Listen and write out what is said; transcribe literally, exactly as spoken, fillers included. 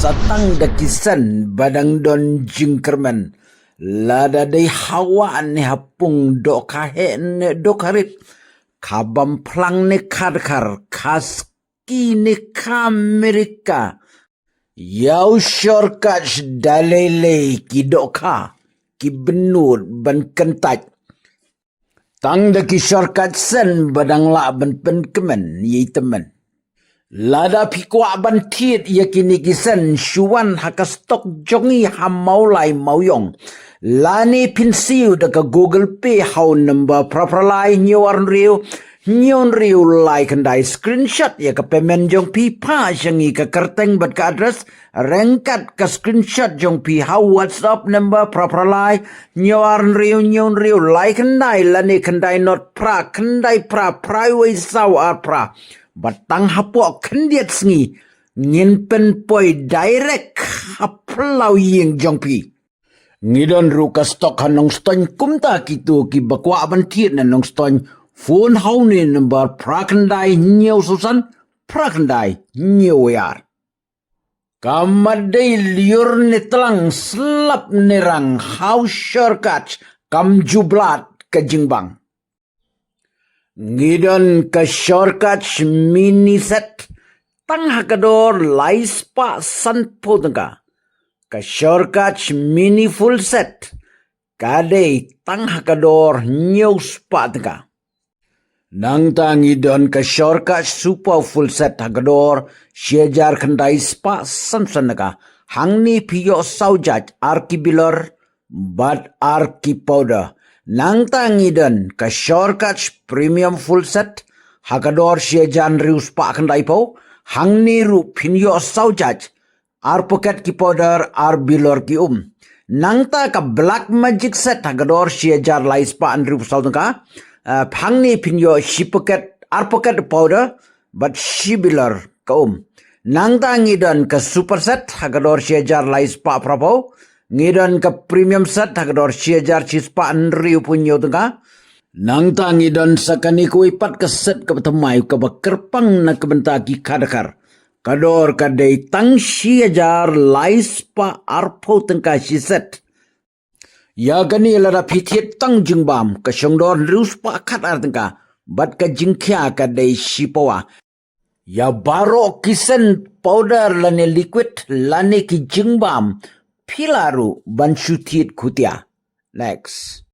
Sa tang da ki sen ba dang don jingkyrmen. Lada dei ha wah ne ha pung, dohkha heh ne dohkha rit, kha bam phlang ne kha dkhar, kha ski ne kha Amerika, ïa u shortcut da lei lei ki dohkha ki bynnud ban kyntait. Tang da ki shortcut sen ba dang lah ban pynkmen ïa i tymmen. Lada phi kwah ban thied ïa kine ki sen, shu wan ha ka stock jong ngi ha Mawlai Mawiong, lane phin siew da ka Google Pay ha u number phra phra lai hynñiew ar hynriew hynñiew hynriew lai khyndai. Screenshot ïa ka payment jong phi, phah sha ngi ka kyrteng bad ka address. Ryngkat ka screenshot jong phi ha WhatsApp number phra phra lai hynñiew ar hynriew hynñiew hynriew lai khyndai lane khyndai not phra khyndai phra phra wei saw ar phra. Bad tang hapoh khyndiat sngi ngin pynpoi direct ha phyllaw ïing jong phi. Ngi don ruh ka stock ha Nongstoiñ, kumta kito kiba kwah ban thied na Nongstoiñ, phone ha une number phra khyndai hynñiew saw san phra khyndai hynñiew wei ar. Kam dei lyiur ne tlang, slap ne rang, ha u shortcut kam ju blad ka jingbang. Ngi don ka shortcut mini set, tang ha ka dor lai spah sanphew tyngka. Ka shortcut mini full set ka dei tang ha ka dor hynñiew spah tyngka. Nangta ngi don ka shortcut super full set ha ka dor shi hajar khyndai spah san san tyngka. Hangne phi ïoh saw jait, ar ki bilor bad ar ki powder. Nangta ngi don ka shortcut premium full set ha ka dor shi hajar hynriew spah khyndai phew. Hangne ruh phin ïoh saw jait, ar packet ki powder, ar bilor ki um. Nangta ka Black Magic set ha ka dor shi hajar lai spah hynriew phew saw tyngka. Ah, hangne phin ïoh shi packet, ar packet powder bad shi bilor ka um. Nangta ngi don ka super set ha ka dor shi hajar lai spah phra phew. Ngi don ka premium set ha ka dor shi hajar shi spah hynriew phew hynñiew tyngka. Nangta ngi don sa kane kawei pat ka set kaba thymmai kaba kyrpang na ka bynta ki kha dkhar. Ka dor ka dei tang shi hajar lai spah ar phew tyngka shi set. Ïa kane lada phi thied tang jingbam ka shong dor hynriew spah khat ar tyngka, bad ka jingkhia ka dei shi pawa. Ïa baroh ki sen powder lane liquid lane ki jingbam phi lah ruh ban shu thied khutia. Next.